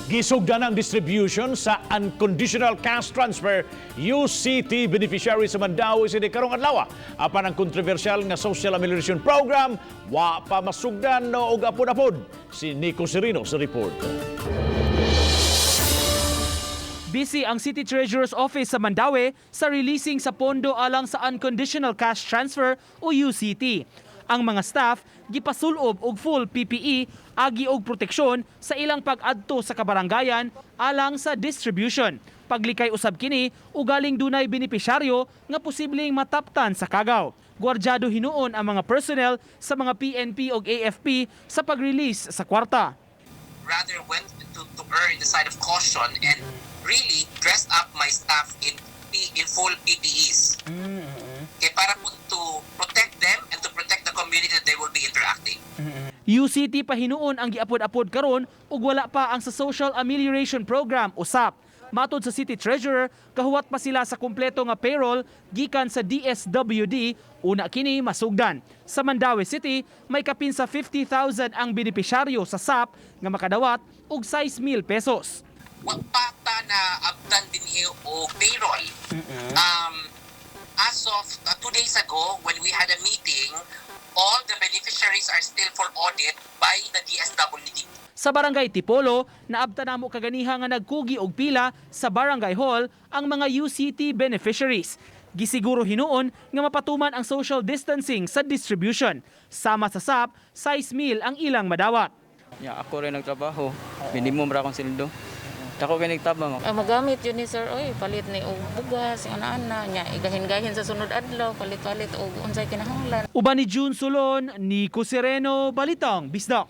Gisugdan ang distribution sa Unconditional Cash Transfer UCT beneficiary sa Mandaue City karong adlaw. Apan ang kontrobersyal nga Social Amelioration Program wa pa masugdan no og apod-apod. Si Nico Serino sa report. Busy ang City Treasurer's Office sa Mandaue sa releasing sa pondo alang sa Unconditional Cash Transfer o UCT. Ang mga staff gipasulob og full PPE agi og proteksyon sa ilang pag-adto sa kabarangayan alang sa distribution. Paglikay usab kini ugaling dunay benepisyaryo nga posibleng mataptan sa kagaw. Gwardyado hinuon ang mga personnel sa mga PNP ug AFP sa pag-release sa kwarta. Rather went to err in the side of caution and really dressed up my staff in full PPEs. Okay, para po to protect them and to protect the community that they will be interacting. UCT pa hinuon ang giapod-apod karon ug wala pa ang sa Social Amelioration Program o SAP. Matod sa City Treasurer, kahuwat pa sila sa kumpleto nga payroll gikan sa DSWD una kini masugdan. Sa Mandaue City, may kapin sa 50,000 ang benepisyaryo sa SAP nga makadawat og 6,000 pesos. Wa pa ta na abtan dinhi og payroll. As of 2 days ago, when we had a meeting, all the beneficiaries are still for audit by the DSWD. Sa Barangay Tipolo, naabta namo kaganiha nga nagkugi og pila sa Barangay Hall ang mga UCT beneficiaries. Gisiguro hinuon nga mapatuman ang social distancing sa distribution. Sama sa SAP, 6 mil ang ilang madawat. Ya, ako rin nagtrabaho. Minimum ra akong sweldo. Dako kay nagtabang. Ay, magamit yun ni sir, oy, palit ni og bugas, yung ana-ana nya, igahin-gahin sa sunod adlaw, palit-palit og unsay kinahanglan. Uban ni June Solon, Nico Sereno, Balitang Bisdak.